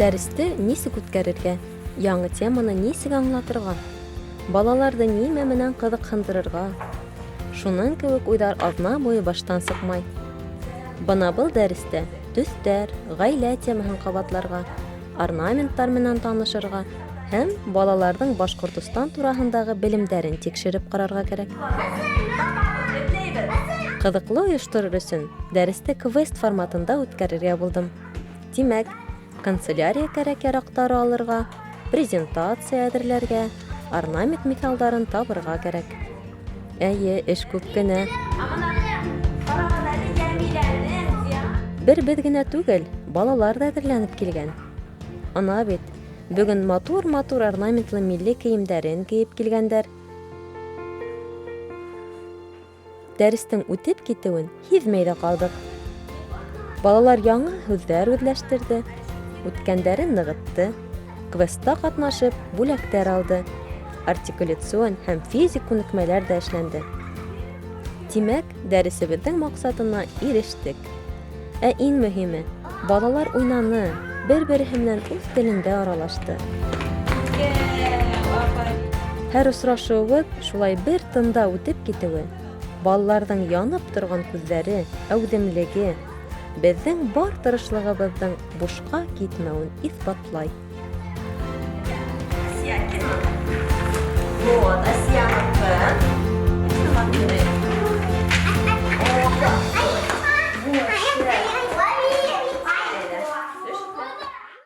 Дәресте нисек үткәрергә? Яңы теманы нисек аңлатырға? Балаларҙы нимә менән ҡыҙыҡһындырырға? Шуның кеүек уйҙар аҙна буйы баштан сыҡмай. Бына был дәрестә төҫтәр, ғаилә темаһын ҡабатларға, орнаменттар менән танышырға һәм балаларҙың Башҡортостан тураһындағы белемдәрен тикшереп ҡарарға кәрәк. Ҡыҙыҡлы ойошторор өсөн дәресте квест форматында үткәрергә булдым. Тимәк, канцелярия кәрәк-яраҡтары алырға, презентация әҙерләргә, орнамент миҫалдарын табырға кәрәк. Әйе, эш күп кенә. Бер беҙ генә түгел, балалар ҙа әҙерләнеп килгән. Ана бит, бөгөн матур-матур орнаментлы милли кейемдәрен кейеп килгәндәр. Дәрестең үтеп китеүен һиҙмәй ҙә ҡалдыҡ. Балалар яңы һүҙҙәр үҙләштерҙе, үткәндәрен нығытты, квестта ҡатнашып, бүләктәр алды, артикуляцион һәм физик күнекмәләр ҙә эшләнде. Тимәк, дәресебеҙҙең маҡсатына ирештек. Ә иң мөһиме, балалар уйнаны, бер-береһе менән үҙ телендә аралашты. Һәр осрашыуыбыҙ шулай бер тында үтеп китеүе, балаларҙың янып торған күҙҙәре, әүҙемлеге, беҙҙең бар тырышлығыбыҙҙың бушҡа китмәүен иҫбатлай.